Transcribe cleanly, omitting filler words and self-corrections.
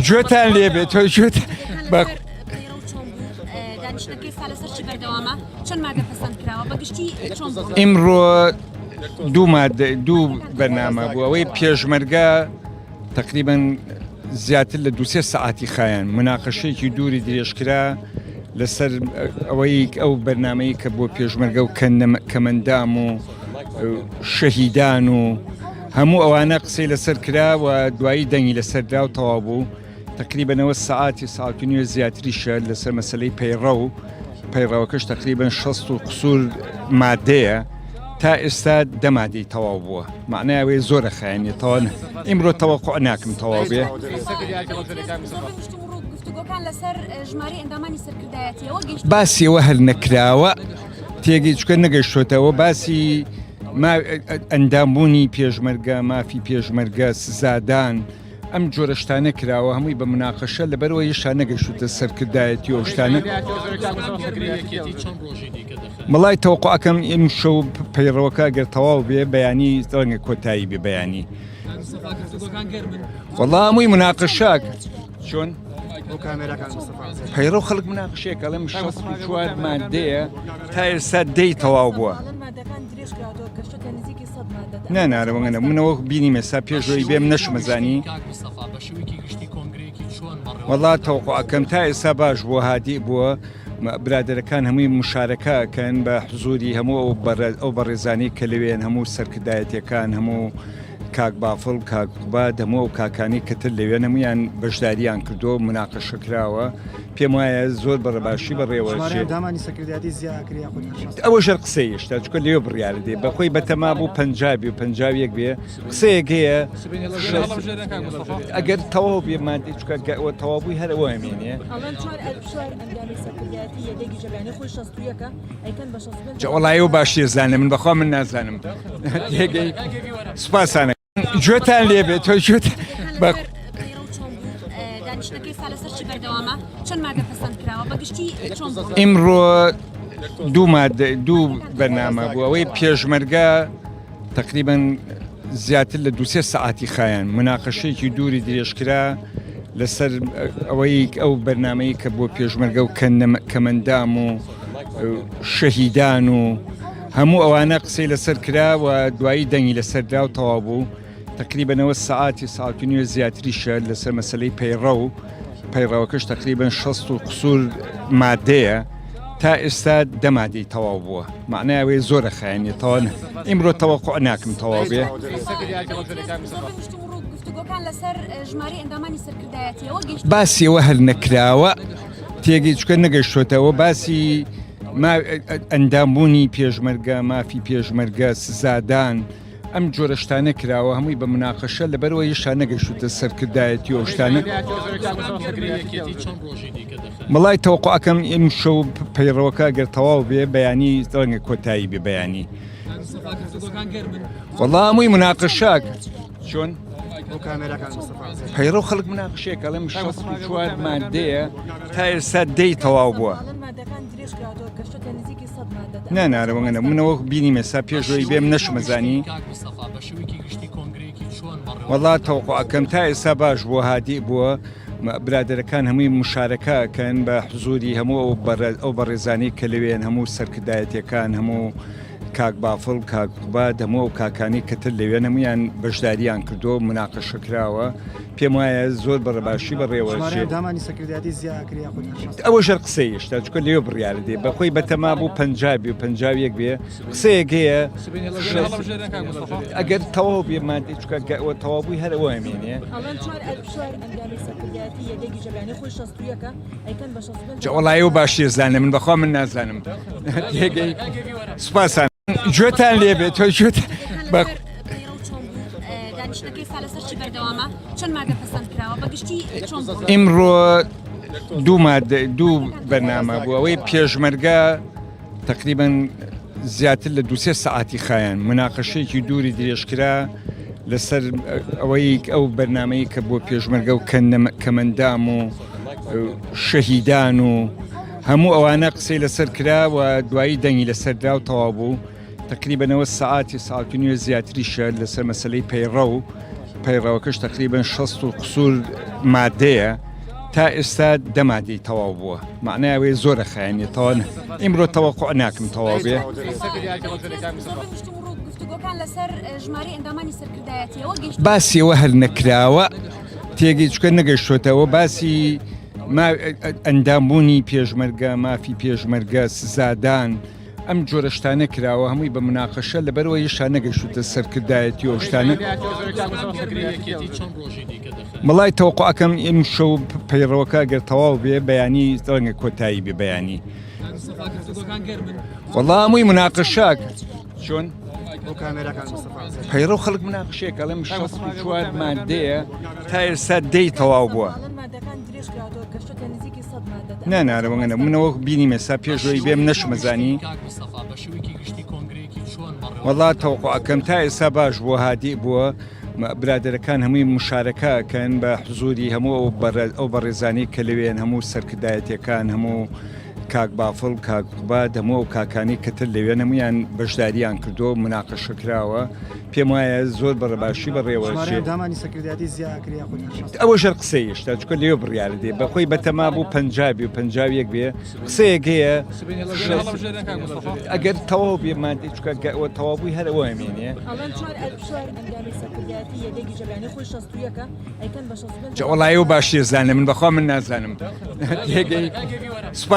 گوێتان لێ بێت تۆ گوێت بە ئیمڕۆ دوو مادە دوو بەرنامە بوو ئەوەی پێشمەرگە تقریبا زیاتر لە دوسێ سەعاتی خایەن مناقەشەیەکی دووری درێژکرا لەسەر ئەوەی ئەو بەرنمەی کە بۆ پێشمەرگە و کەمەندام و شەهیدان و هەموو ئەوانە قسەی لەسەر کرا و دوایی دەنگی لەسەر درا و تەواو بوو. تەقریبەن ئەوە سەعاتی سەعات و نیوە زیاتریشە لەسەر مەسەلەی پەیڕەو، پەیڕەوەکەش تەقریبەن 60 و قسوور مادەیە تا ئێستا دە مادەی تەواو بووە معنای ئەوەیە زۆرە خایەنێ تەواو ئیمڕۆ تەوەقع ناکەم تەواو بێ. باسی ئەوە هەر نەکراوە تێگەی چکە نەگەشتۆتەوە باسی ئەندامبوونی پێشمەرگە، مافی پێشمەرگە، سزادان، ئەم جۆرە شتانە کراوە هەمووی بە مناقەشە لەبەرەوە هێشتا نەگەشتوتە سەرکردایەتی و شتانە. مەڵای تەوەقعەکەم ئەم شەو پەیڕەوەکە گەر تەواو بێ بەیانی ڕەنگە کۆتایی بێ بەیانی. وەڵا هەمووی مناقەشاک چۆن؟ پەیڕەو خەڵک مناقشەیەک ئەڵێم 64 مادەیە تا ئێستا دەی تەواو بووە. نا نارەوەنە منەوە بینی مێسا پێشەوەی بێم نەشمەزانی وەڵا تەوقعەکەم تا ئێستا باش بووە هادی بووە برادەرەکان هەمووی مشارەکەکەن بە حزوری هەموو ئەو بەڕێزانی کە لەوێن هەموو سەرکردایەتەکان هەموو کاک بافڵ، کاک قوباد، هەموو ئەو کاکانەی کە تر لەوێن هەموویان بەشداریان کردووە و موناقەشە کراوە، پێم وایە زۆر بە باشی بەڕێوە ژمارەی چێت. ئەندامانی سەرکردایەتی زیا ئەکرێ یاخود هەر 60؟ ئەوەش هەر قسەیە هێشتا، چونکە لەوێ بڕیارە دێ، بە خۆی بەتەما بوو 50 بێ و 51 بێ، قسەیەک هەیە 60 ئەگەر تەواو بێ مادەی، چونکە گە ئەوە تەواو بووی هەر ئەوە ئەمێنێ. ئەڵێن چوار ئەلف چوار ئەندامی سەرکردایەتی یەدەگی جەبیانی خۆی 61ە جا وەڵا ئێوە باشتر زانن من بەخوا من نازانم تێگەی سوپاسانە گوێتان لێ بێت تۆ گوێت بە ئیمڕۆ دوو مادە دوو بەرنامە بوو ئەوەی پێشمەرگە تقریبا زیاتر لە دوسێ سەعاتی خایەن مناقەشەیەکی دووری درێژکرا لەسەر ئەوەی ئەو بەرنمەی کە بۆ پێشمەرگە و کەمەندام و شەهیدان و هەموو ئەوانە قسەی لەسەر کرا و دوایی دەنگی لەسەر درا و تەواو بوو تقریبەنەوە سەعاتی ساعت و نیوە زیاتریشە لەسەر مەسلەی پەیڕەو پەیڕەوەکەش تقریبا 60 و قسوور مادەیە تا ئێستا دە مادەی تەواو بووە معنای ئەوەیە زۆرە خایەنێ تەواو ئیمڕۆ تەوەقع ناکەم تەواو بێ. باسی ئەوە هەر نەکراوە تێگەی چکە نەگەشتۆتەوە باسی ئەندامبوونی پێشمەرگە مافی پێشمەرگە سزادان ئەم جۆرە شتانە کراوە هەمووی بە مناقەشە لەبەرەوە هێشتا نەگەشتوتە سەرکردایەتی و شتانە. مەڵای تەوەقعەکەم ئەم شەو پەیڕەوەکە گەر تەواو بێ بەیانی ڕەنگە کۆتایی بێ بەیانی. وەڵا هەمووی مناقەشاک چۆن؟ پەیڕەو خەڵک مناقشەیەک ئەڵێم 64 مادەیە تا ئێستا دەی تەواو بووە. نا نارەوەنە منەوە بینی مێسا پێشەوەی بێم نەشمەزانی. وەڵا تەوەقعەکەم تا ئێستا باش بووە هادی بووە برادەرەکان هەمووی مشارەکەکەن بە حزوری هەموو ئەو بەڕێزانی کە لەوێن هەموو سەرکردایەتەکان هەموو کاک بافڵ، کاک قوباد، هەموو ئەو کاکانەی کە تر لەوێن هەموویان بەشداریان کردووە و مناقەشە کراوە، پێم وایە زۆر بە باشی بەڕێوە ژمارەی چێت. ئەندامانی سەرکردایەتی زیا ئەکرێ یاخود هەر 60؟ ئەوەش هەر قسەیە هێشتا، چونکە لەوێ بڕیارە دێ، بە خۆی بەتەما بوو 50 بێ و 51 بێ، قسەیەک هەیە 60 ئەگەر تەواو بێ مادەی، چونکە گە ئەوە تەواو بووی هەر ئەوە ئەمێنێ. ئەڵێن چوار ئەلف چوار ئەندامی سەرکردایەتی یەدەگی جەبیانی خۆی 61ە جا وەڵا ئێوە باشتر زانن من بەخوا من نازانم تێگەی سوپاسان گوێتان لێ بێت تۆ گوێت بە ئیمڕۆ دوو مادە دوو بەرنامە بوو ئەوەی پێشمەرگە تقریبا زیاتر لە دوسێ سەعاتی خایەن مناقەشەیەکی دووری درێژکرا لەسەر ئەوەی ئەو بەرنمەی کە بۆ پێشمەرگە و کەمەندام و شەهیدان و هەموو ئەوانە قسەی لەسەر کرا و دوایی دەنگی لەسەر درا و تەواو بوو تقریبەنەوە سەعاتی ساعت و نیوە زیاتریشە لەسەر مەسلەی پەیڕەو. پەیڕەوەکەش تقریبن 60 و قسوور مادەیە تا ئێستا دە مادەی تەواو بووە معنای ئەوەیە زۆرە خایەنێ تەواو ئیمڕۆ تەوەقع ناکەم تەواو بێ. باسی ئەوە هەر نەکراوە تێگەی چکە نەگەشتۆتەوە باسی ئەندامبوونی پێشمەرگە مافی پێشمەرگە سزادان ئەم جۆرە شتانە کراوە هەمووی بە مناقەشە لەبەرەوە هێشتا نەگەشتوتە سەرکردایەتی و شتانە مەڵای تەوەقعەکەم ئەم شەو پەیڕەوەکە گەر تەواو بێ بەیانی ڕەنگە کۆتایی بێ بەیانی وەڵا هەمووی مناقەشاک چۆن پەیڕەو خەڵک مناقشەیە ئەڵێم 64 مادەیە تا ئێستا دەی تەواو بووە. نا نا لەوەنگە منەوە بینی مێسا پێشەوەی بێم نەشمەزانی وەڵا تەوقعەکەم تا ئێستا باش بووە هادی بووە برادەرەکان هەمووی مشارەکە کەن بە حزوری هەموو ئەو بەڕێزانی کە لەوێن هەموو سەرکردایەتەکان هەموو کاک بافڵ، کاک قوباد، هەموو ئەو کاکانەی کە تر لەوێن هەموویان بەشداریان کردووە و موناقەشە کراوە، پێم وایە زۆر بە باشی بەڕێوە ژمارەی چێت. ئەندامانی سەرکردایەتی زیا ئەکرێ یاخود هەر 60؟ ئەوەش هەر قسەیە هێشتا، چونکە لەوێ بڕیارە دێ، بە خۆی بەتەما بوو 50 بێ و 51 بێ، قسەیەک هەیە 60 ئەگەر تەواو بێ مادەی، چونکە گە ئەوە تەواو بووی هەر ئەوە ئەمێنێ. ئەڵێن چوار ئەلف چوار ئەندامی سەرکردایەتی یەدەگی جەبرانی خۆی 61ە ئەیکەن بە 65. جا وەڵا ئێوە باشتر زانن، من بەخوا من نازانم. تێگەی؟ سوپاس.